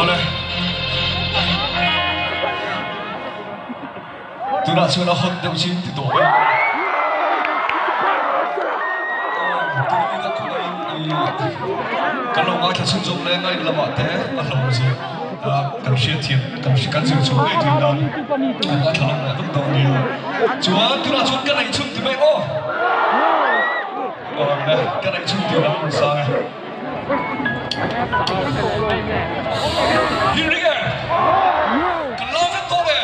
Awle. Tunah chuan a hot deuh chin ti tawh e. Kan lo ngaithla chhunzawm leh ngaih lamah te a hlawm zia kan hriatthiam kan kan zir chhuah ngei theih nan kan ngaithla lam leh vek dawn nia. Chuan tunah chuan ka neih chhun ti mai aw. Ka neih chhun ti lam sang e. Hi ring e. Kan la vek tawh e.